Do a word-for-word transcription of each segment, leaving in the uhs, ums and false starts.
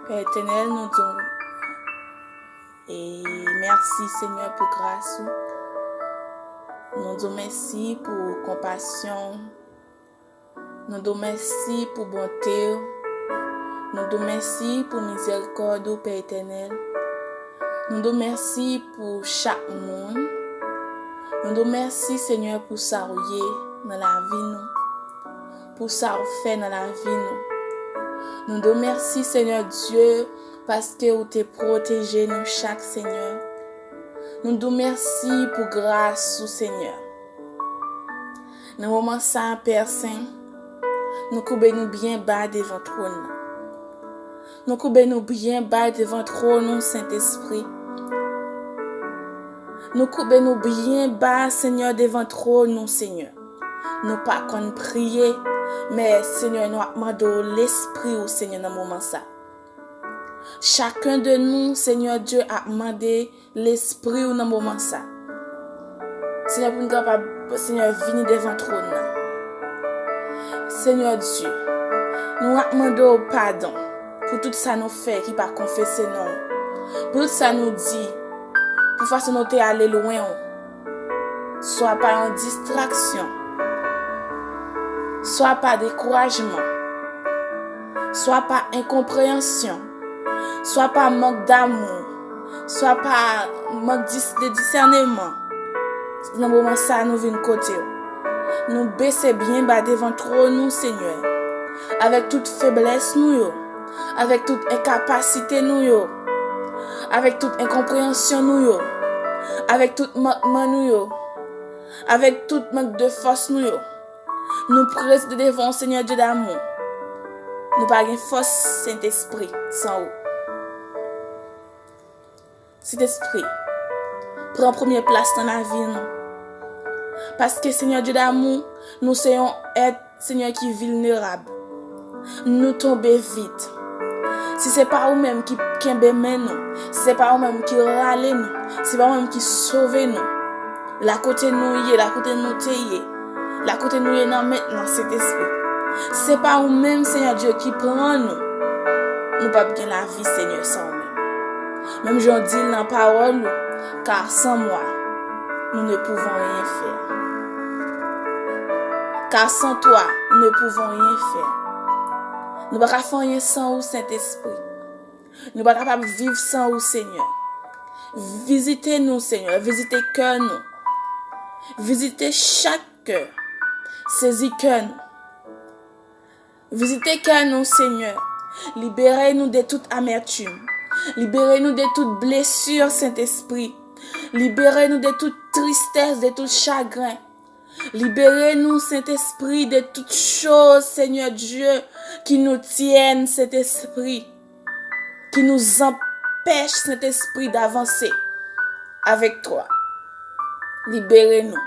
Pè Etènèl, nou di w, e, mèsi, Senyè, pou gras ou. Nou di w mèsi pou konpasyon w. Nou di w mèsi pou bonte w. Nou di w mèsi pou mizèrikòd ou, Pè Etènèl. Nou di w mèsi pou chak moun. Nou di w mèsi, Senyè, pou sa w ye nan lavi nou, pou sa w fè nan lavi nou. Nou di w mèsi, Senyè Dye, paske ou te pwoteje nou chak, Senyè. Nou di w mèsi pou gras ou, Senyè. Nan moman sa a, Pè Sen, nou koube nou byen ba devan twòn nan. Nou koube nou byen ba devan twòn ou, Sentespri. Nou koube nou byen ba, Senyè, devan twòn ou, Senyè. Nou pa konn priye, men, Senyè, nou ap mande w Lespri ou, Senyè, nan moman sa. Chacun de nous, Senyè Dye, ap mande Lespri ou nan moman sa. Senyè, pou n kapab, Senyè, vini devan twòn nan. Senyè Dye, nou ap mande w padon pou tout sa nou fè ki pa konfese non w, pou tout sa nou di, pou fason nou te ale lwen w, swa pa yon distraksyon, swa pa dekourajman, swa pa enkonpreyansyon, swa pa mank damou, swa pa mank dis-, de disèneman. Nan moman sa a, nou vin kote w. Nou bese byen ba devan twòn ou, Senyè, avèk tout feblès nou yo, avèk tout enkapasite nou yo, avèk tout enkonpreyansyon nou yo, avèk tout mankman nou yo, avèk tout mank de fòs nou yo. Nou prezante devan w, Senyè Dye damou. Nou pa gen fòs, Sentespri, san ou. Sentespri, pran premye plas nan lavi nou. Paske, Senyè Dye damou, nou se yon èt, Senyè, ki vilnerab. Nou tonbe vit. Si se pa ou menm ki kenbe men nou, si se pa ou menm ki rale nou, si se pa ou menm ki sove nou, la kote nou ye, la kote nou te ye, la kote nou ye nan mentnan, Sentespri. Si se pa ou menm, Senyè Dye, ki pran nou, nou p ap gen lavi, Senyè, san ou menm. Menm jan w di l nan pawòl ou, car sans moi, nous ne pouvons rien faire. Car sans toi, nous ne pouvons rien faire. Nou pa ka fè anyen san ou, Sentespri. Nou pa kapab viv san ou, Senyè. Vizite nou, Senyè. Vizite kè nou. Vizite chak kè. Sezi kè nou. Vizite kè nou, Senyè. Libere nou de tout amètim. Libere nou de tout blesi, Sentespri. Libere nou de tout tristès, de tout chagren. Libere nou, Sentespri, de tout choz, Senyè Dye, ki nou tyèn, Sentespri, ki nou anpèch, Sentespri, d'avanse avèk twa. Libere nou.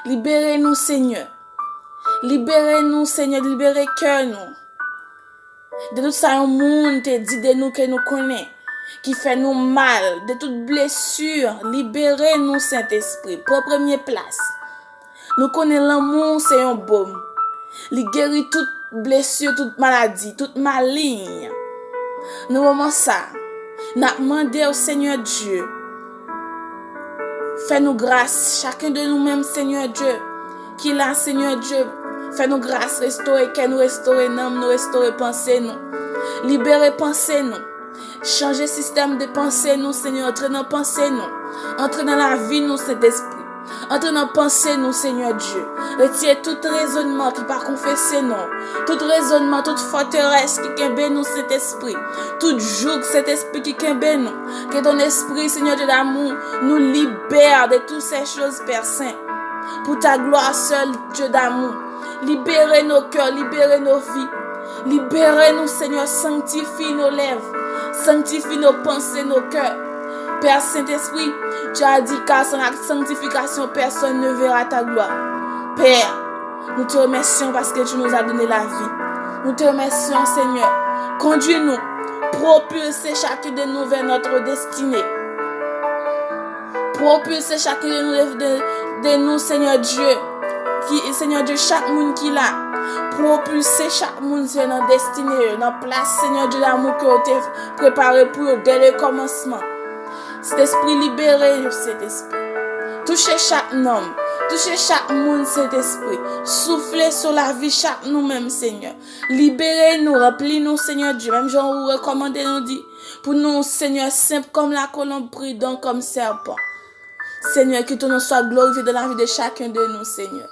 Libere nou, Senyè. Libere nou, Senyè, libere kè nou. De tout sa yon moun te di de nou ke nou konnen, ki fè nou mal, de tout blesi, libere nou, Sentespri. Pran premye plas. Nou konnen lanmou se yon bòm. Li geri tout blesi, tout maladi, tout maleng. Nan moman sa, n ap mande w, Senyè Dye, fè nou gras, chacun de nous-mêmes, Senyè Dye, ki la, Senyè Dye, fè nou gras, restore kè nou, restore nanm nou, restore panse nou. Libere panse nou. Chanje sistèm de panse nou, Senyè. Antre nan panse nou. Antre nan lavi nou, Sentespri. Antre nan panse nou, Senyè Dye. Retire tout rezònman ki pa konfese non. Tout rezònman, tout fòterès ki kenbe nou, Sentespri. Tout jouk, Sentespri, ki kenbe nou. Que ton esprit, Seigneur Dieu d'amour, nous libère de toutes ces choses, Père Saint. Pour ta gloire seule, Dieu d'amour. Libérez nos cœurs, libérez nos vies. Libérez-nous, Seigneur, sanctifie nos lèvres, sanctifie nos pensées, nos cœurs. Père Saint-Esprit, tu as dit, car sans la sanctification, personne ne verra ta gloire. Père, nous te remercions parce que tu nous as donné la vie. Nous te remercions, Seigneur. Conduis-nous, propulse chacun de nous vers notre destinée. Propulse chacun de nous, de, de nous, Seigneur Dieu, Senyè Dye, chak moun ki la, pwopilse chak moun, Senyè, nan destine yo, nan plas, Senyè Dye damou, ke w te prepare pou yo dè le kòmansman. Sentespri, libere yo, Sentespri. Touche chak nanm, touche chak moun, Sentespri. Soufle sou lavi chak nou menm, Senyè. Libere nou, ranpli nou, Senyè Dye. Menm jan ou rekòmande nou di, pou nou, Senyè, senp kòm lakolonb, pridan kòm sèpan. Senyè, ke ton non swa glorifye dans la vie de chacun de nous, Senyè.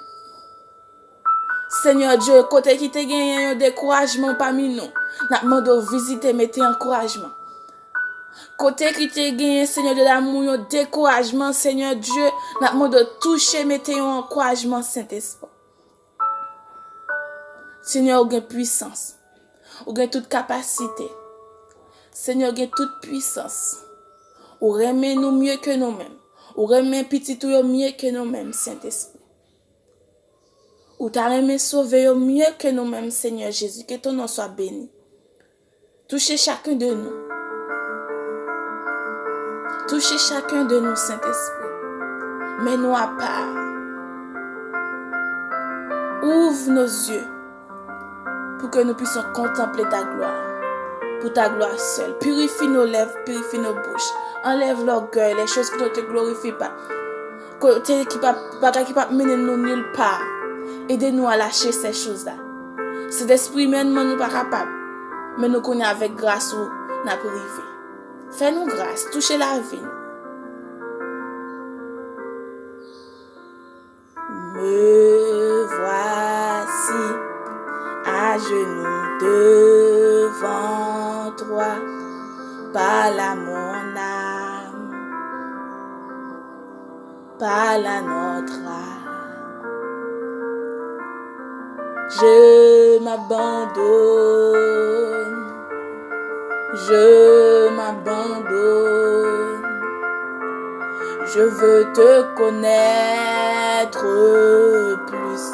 Senyè Dye, kote ki te genyen yon dekourajman pami nou, n ap mande w vizite, mete ankourajman. Kote ki te genyen, Senyè Dye damou, yon dekourajman, Senyè Dye, n ap mande w touche, mete yon ankourajman, Sentespri. Senyè, ou gen pwisans. Ou gen tout kapasite. Senyè, ou gen tout pwisans. Ou renmen nou mye ke nou menm. Ou renmen pitit ou yo mye ke nou menm, Sentespri. Ou ta renmen sove yo mye ke nou menm, Senyè Jezi. Ke ton non swa beni. Touche chacun de nous. Touche chacun de nous, Sentespri. Men nou apa. Ouvre nos yeux pour que nous puissions contempler ta gloire. Pour ta gloire seule. Purifie nos lèvres, purifie nos bouches. Enlève l'orgueil, les choses qui ne te glorifient pas. Kote ki pa, bagay ki pa mennen nou nil pa. Ede nou a lache sè choz la. Sentespri, menm nou pa kapab. Men nou konnen avèk gras ou, n ap rive. Fè nou gras, touche lavi nou. Me voici à genoux devant toi, parle à mon âme, parle à notre âme. Je m'abandonne, je m'abandonne. Je veux te connaître plus,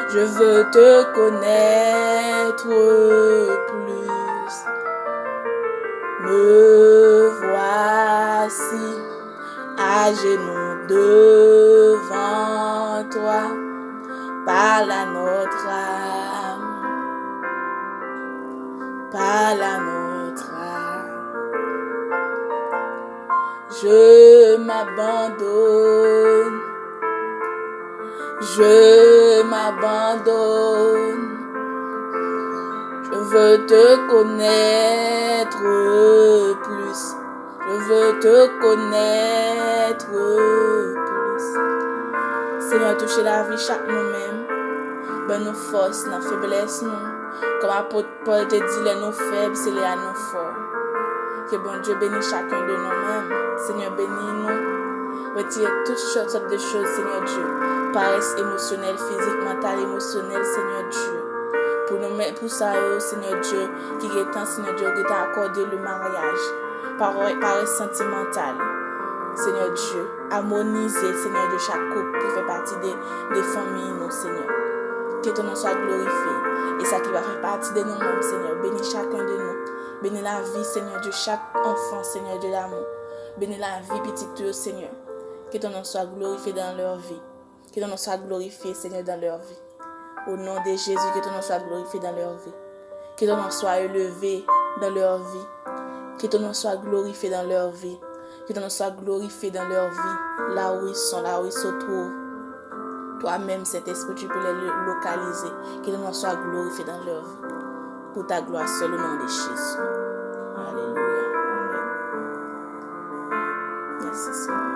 je veux te connaître plus. Me voici à genoux devant toi, parle à notre âme, parle à notre âme. Je m'abandonne, je m'abandonne. Je veux te connaître plus. Je veux te connaître plus. Senyè, touche lavi chak nou menm. Ban nou fòs nan feblès nou. Kòm apot Pòl te di, lè nou fèb, se lè a nou fò. Ke Bondye beni chacun de nous menm. Senyè, beni nou. Retire tout sòt, sòt de choz, Senyè Dye. Parès emosyonèl, fizik, mantal, emosyonèl, Senyè Dye. Pou nou men, pou sa yo, Senyè Dye, ki gentan, Senyè Dye, ou gentan akòde le maryaj. Parè-, parès santimantal, Senyè Dye. Amonize, Senyè Dye, chak koup ki fè pati de, de fanmi nou, Senyè. Ke ton non swa glorifye. E sa ki pa fè pati de nou menm, Senyè, beni chacun de nous. Beni lavi, Senyè Dye, chak anfan, Senyè Dye damou. Beni lavi pitit ou yo, Senyè. Que ton nom soit glorifié dans leur vie. Que ton nom soit glorifié, Seigneur, dans leur vie. Au nom de Jésus, que ton nom soit glorifié dans leur vie. Que ton nom soit élevé dans leur vie. Que ton nom soit glorifié dans leur vie. Que ton nom soit glorifié dans leur vie. Là où ils sont, là où ils se trouvent. Toi-même, Saint-Esprit, tu peux les lo-, localiser. Que ton nom soit glorifié dans leur vie. Pour ta gloire seule, au nom de Jésus. Alléluia. Amen. Merci, Seigneur.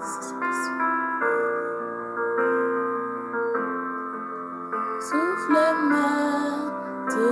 Merci, Saint-Esprit. Souffle-moi, te